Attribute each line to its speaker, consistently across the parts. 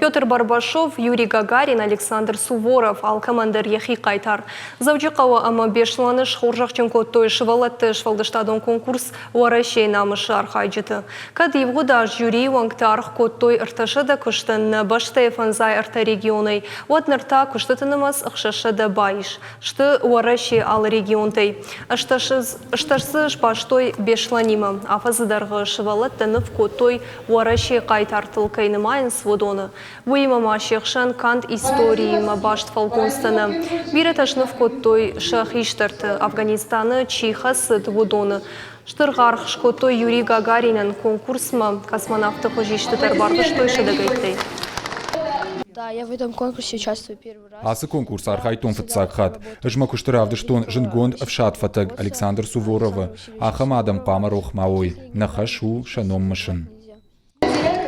Speaker 1: Петр Барбашов, Юрий Гагарин, Александр Суворов алкӕмӕн дӕр йӕхи хъайтар. Дзӕуджыхъӕуы ӕмӕ Беслӕны схорзӕхджын кодтой сывӕллӕтты сфӕлдыстадон конкурс Уӕрӕсейы намысы архайджыты. Кӕд ивгъуыд аз жюрийы уӕнгтӕ аргъ кодтой ӕртӕсӕдӕ куыстӕн нӕ бӕстӕйы фӕндзай ӕртӕ регионӕй, уӕд ныр та куыстыты нымӕц ӕхсӕзсӕдӕ баис. Сты Уӕрӕсейы алы регионтӕй. Ӕстӕс дзы сбастой Беслӕнимӕ. Афӕдзы дӕргъы сывӕллӕттӕ ныв кодтой Уӕрӕсейы хъайтартыл кӕй нымайынц, уыдоны. Уыимӕ ма се хсӕн канд историимӕ баст фӕлгонцтӕ нӕ. Бирӕтӕ сныв кодтой сӕ хистӕрты, Афганистаны чи хӕцыд, уыдоны. Стыр аргъ скодтой Юрий Гагаринӕн конкурсмӕ космонавты хуызистытӕ ӕрбарвыстой сӕдӕгӕйттӕй.
Speaker 2: Да, я в этом конкурсе участвую первый раз.
Speaker 3: Ацы конкурсы архайдтон фыццаг хатт. Ӕз мӕ куысты равдыстон зындгонд ӕфсадфӕтӕг Александр Суворовы. Ахӕм адӕм хъуамӕ рох ма уой. Нӕ хӕс у сӕ ном мысын.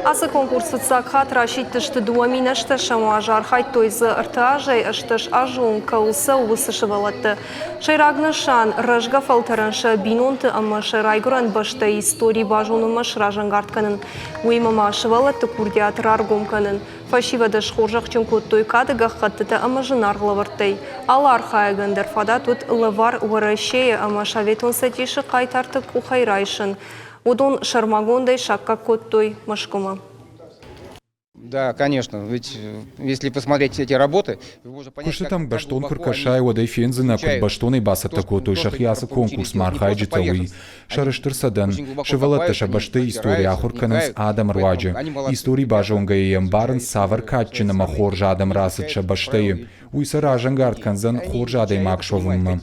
Speaker 1: Ацы конкурс фыццаг хатт расидтысты 2008 азы. Архайдтой дзы ӕртӕ азӕй 18 азы онг кӕуыл цӕуы, уыцы сывӕллӕттӕ. Сӕйраг нысан – рӕзгӕ фӕлтӕрӕн сӕ бинонты ӕмӕ сӕ райгуырӕн бӕстӕйы истори базонынмӕ сразӕнгард кӕнын. Уыимӕ ма сывӕллӕтты курдиат раргом кӕнын. Фӕсивӕды схорзӕхджын кодтой кады гӕххӕттытӕ ӕмӕ зынаргъ лӕвӕрттӕй. Алы архайӕгӕн дӕр фадат уыд лӕвар Уӕрӕсейы ӕмӕ Советон Цӕдисы хъайтарты къухӕй райсын. Уыдон сӕрмагондӕй саккаг кодтой Мӕскуымӕ.
Speaker 4: Да, конечно, ведь если посмотреть эти работы,
Speaker 3: Куыстытӕм бӕстон куы ркӕсай, уӕд ӕй фендзынӕ, куыд бӕстонӕй бацӕттӕ кодтой сӕхи ацы конкурсмӕ архайджытӕ, уый. Сӕрыстыр сӕ дӕн, сывӕллӕттӕ сӕ бӕстӕйы истори ахуыр кӕнынц адӕмы руаджы. Истори базонгӕйӕ йӕ ӕмбарынц, цавӕр кадджын ӕмӕ хорз адӕм рацыд сӕ бӕстӕйы. Уый сӕ разӕнгард кӕндзӕн хорз адӕймаг суӕвынмӕ.